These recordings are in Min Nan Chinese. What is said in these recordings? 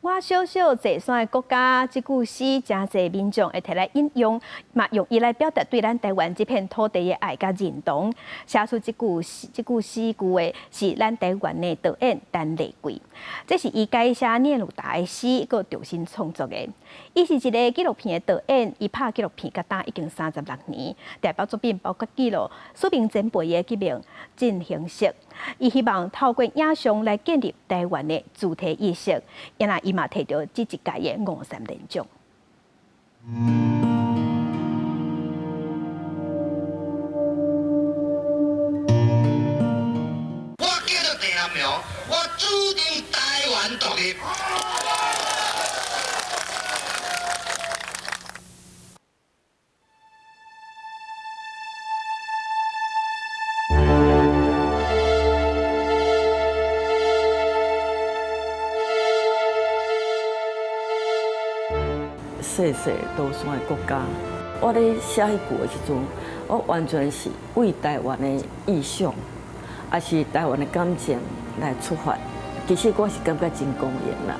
我小小坐山的國家，這句詩誠濟民眾會提來引用，嘛用伊來表達對咱台灣這片土地的愛佮認同。寫出這句詩句的是咱台灣的導演陳麗貴，這是伊改寫聶魯達的詩，閣重新創作的。伊是一个紀錄片的導演，伊拍紀錄片到今已經36年，代表作品包括記錄署名前輩的革命進行式。伊希望透過影像來建立台灣的主體意識，因為伊嘛提著這一屆的五三連獎。我叫做鄭南榕，我主張台灣獨立。細細島山的國家，我咧寫彼句的時陣，我完全是為台灣的意向，也是台灣的感情來出發。其實我是感覺真光榮啦，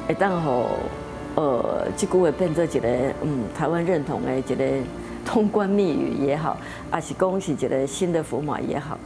會當予這句話變做一個台灣認同的一個通關密語也好，抑是講是一個新的符碼也好。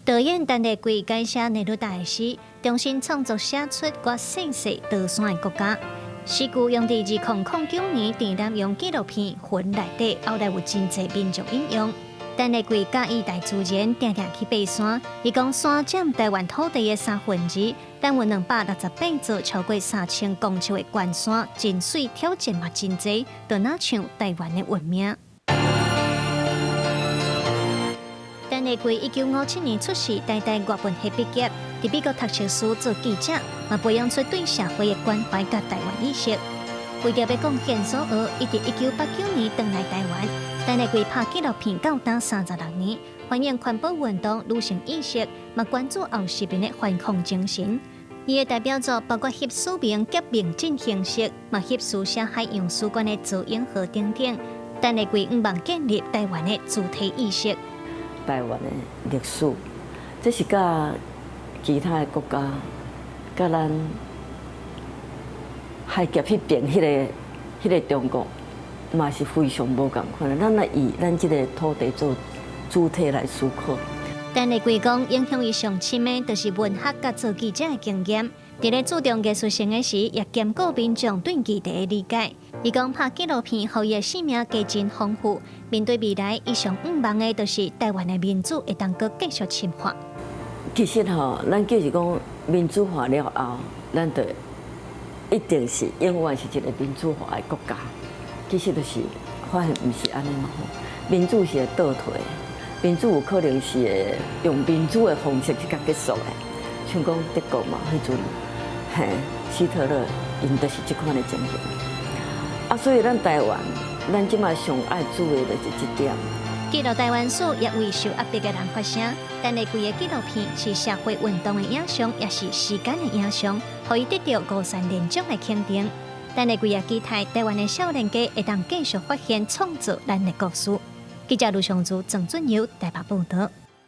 導演陳麗貴改寫聶魯達的詩，重新創作寫出我細細島山的國家。詩句用佇2009年鄭南榕紀錄片《魂》內底，後來有真濟民眾引用。陳麗貴佮意大自然，定定去爬山。伊講山佔台灣土地的三分二，但有268座超過3000公尺的懸山，真媠挑戰嘛真濟，就若像台灣的運命。陳麗貴1957年出世，台大外文系畢業，佇美國讀碩士做記者，嘛培養出對社會的關懷佮台灣意識。為著欲貢獻所學，伊佇1989年轉來台灣。陳麗貴拍紀錄片到今36年，反映環保運動、女性意識，嘛關注後殖民的反抗精神。伊的代表作包括翕署名革命進行式，嘛翕書寫海洋史觀的造影號等等。陳麗貴向望建立台灣的主體意識。台灣的歷史，這是佮其他的國家，佮咱海峽彼邊彼個中國，嘛是非常無仝款的。咱來以咱這个土地做主體來思考。陳麗貴講，影響伊上深的，就是文學佮做記者的經驗。佇咧注重藝術性的時，也兼顧民眾對議題的理解。伊講拍紀錄片，予伊的生命加真豐富。面對未來，伊上向望的，就是台灣的民主會當閣繼續深化。其實吼，咱就是講民主化了後，咱就一定是永遠是一个民主化的國家。其實就是發現毋是按呢嘛吼，民主是會倒退，民主有可能是會用民主的方式去共結束的。像講德國嘛，彼陣嘿，希特勒𪜶就是這款的情形。啊，所以咱台灣，咱這擺上愛注意的就是這點。記錄台灣史，也為受壓迫的人發聲。陳麗貴的紀錄片是社會運動的影像，也是時間的影像，予伊得著五三連獎的肯定。陳麗貴也期待台灣的少年家會當繼續發現創造咱的故事。記者盧尚祖、鄭俊友台北報導。